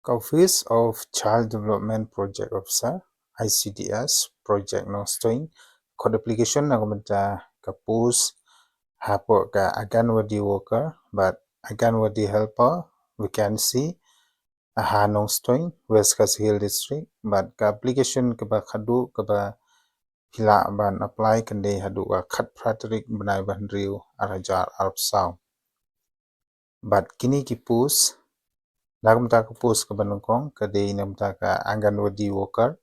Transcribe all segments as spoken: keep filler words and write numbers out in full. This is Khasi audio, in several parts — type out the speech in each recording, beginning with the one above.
Ka Office of Child Development Project Officer, I C D S, Project Nongstoiñ, khot application na ka bynta ka post hapoh ka Anganwadi worker bad Anganwadi helper vacancy ha Nongstoiñ, West Khasi Hills District, bad ka application kaba khadduh kaba phi lah ban apply kan dei haduh ka khatphra tarik bnai ba hynriew arhajar arphew saw. Bad kine ki post, na ka bynta ka post kaba nyngkong ka dei na ka bynta ka Anganwadi worker,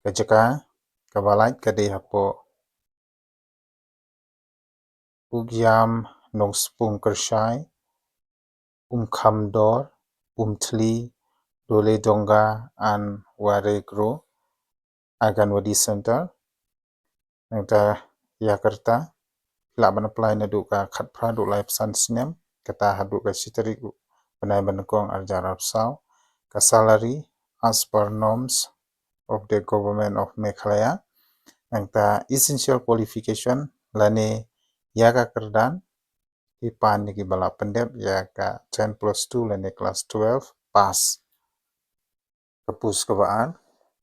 ka jaka kaba lait ka dei hapoh Ugiam, Nongspung Kyrshai, Umkhamdor, Umthli, Doledonga and Waregro Anganwadi Center. Nangta ïa ka rta phi lah ban apply naduh ka khatphra haduh laiphew san snem, kata haduh ka shi tarik bnai ba nyngkong arhajar arphew saw. Ka salary as per norms of the Government of Meghalaya. Nangta essential qualification lane ïa ka kyrdan ki pan ne kiba la pyndep ïa ka ten plus two lane class twelve pass. Ka post kaba ar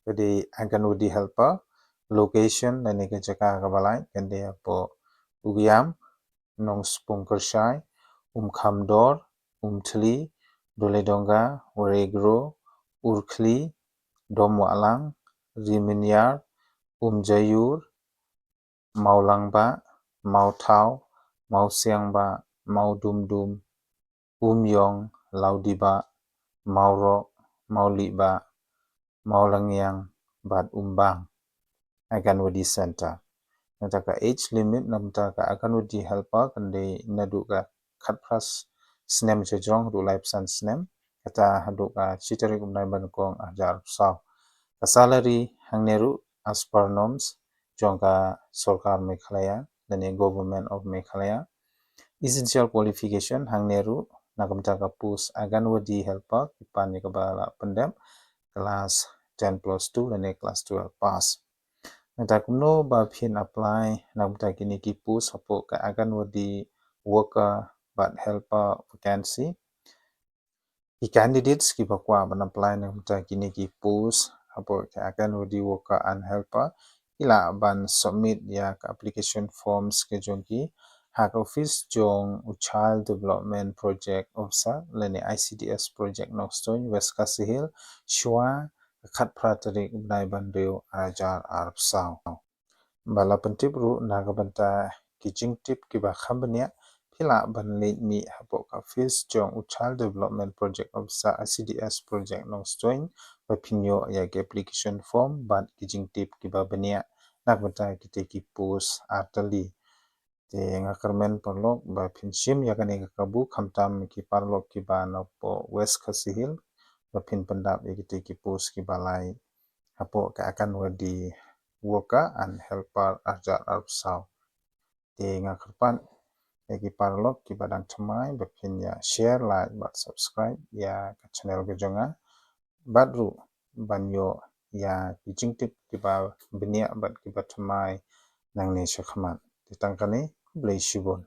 ka dei Anganwadi helper, location lane ka jaka kaba lait kan dei hapoh Ugiam, Nongspung Kyrshai, Umkhamdor, Umthli, Doledonga, Waregro, Urkhli, Domwahlang, Rimynïar, Umjaiur, Mawlangbah, Mawthaw, Mawsiangbah, Mawdumdum, Umïong, Lawdibah, Mawroh, Mawlihbah, Mawlangïang bad Umbang, Anganwadi Center. Nangta ka age limit na ka bynta ka Anganwadi helper kan dei naduh ka khatphra snem jrong haduh laiphew san snem, kata haduh ka shi tarik bnai ba nyngkong arhajar arphew saw. Ka salary hangne ruh as per norms jong ka sorkar Meghalaya lane Government of Meghalaya. Essential qualification hangne ruh na ka bynta ka post Anganwadi helper ki pan ne kiba la pyndep class ten plus two lane class twelve pass. Nangta kumno ba phin apply na ka bynta kine ki post hapoh ka Anganwadi worker bad helper vacancy. Ki candidates kiba kwah ban apply na ka bynta kine ki post hapoh ka Anganwadi worker and helper ki lah ban submit ïa ka application forms ka jong ki ha ka office jong u Child Development Project Officer lane I C D S Project Nongstoiñ, West Khasi Hills shuwa ka khatphra tarik bnai ba hynriew arhajar arphew saw. Ba la pyntip ruh na ka bynta ki jingtip kiba kham bniah phi lah ban leit mih hapoh ka office jong u Child Development Project Officer, I C D S Project Nongstoiñ ba phin ïoh ïa ki application form bad ki jingtip kiba bniah na ka bynta kita ki post artylli. Te nga kyrmen paralok ba phin shim ïa kane ka kabu khamtam ki paralok kiba napoh West Khasi Hills ba phin pyndap ïa kita ki post kiba lai hapoh ka Anganwadi worker and helper arhajar arphew saw. Te nga kyrpad ïa ki paralok kiba dang thymmai ba phin ïa share, like bad subscribe ïa ka channel ka jong nga bad ruh ban ïoh ïa ki jingtip kiba bniah bad kiba thymmai nangne shakhmat. Te tang kane, khublei shibun.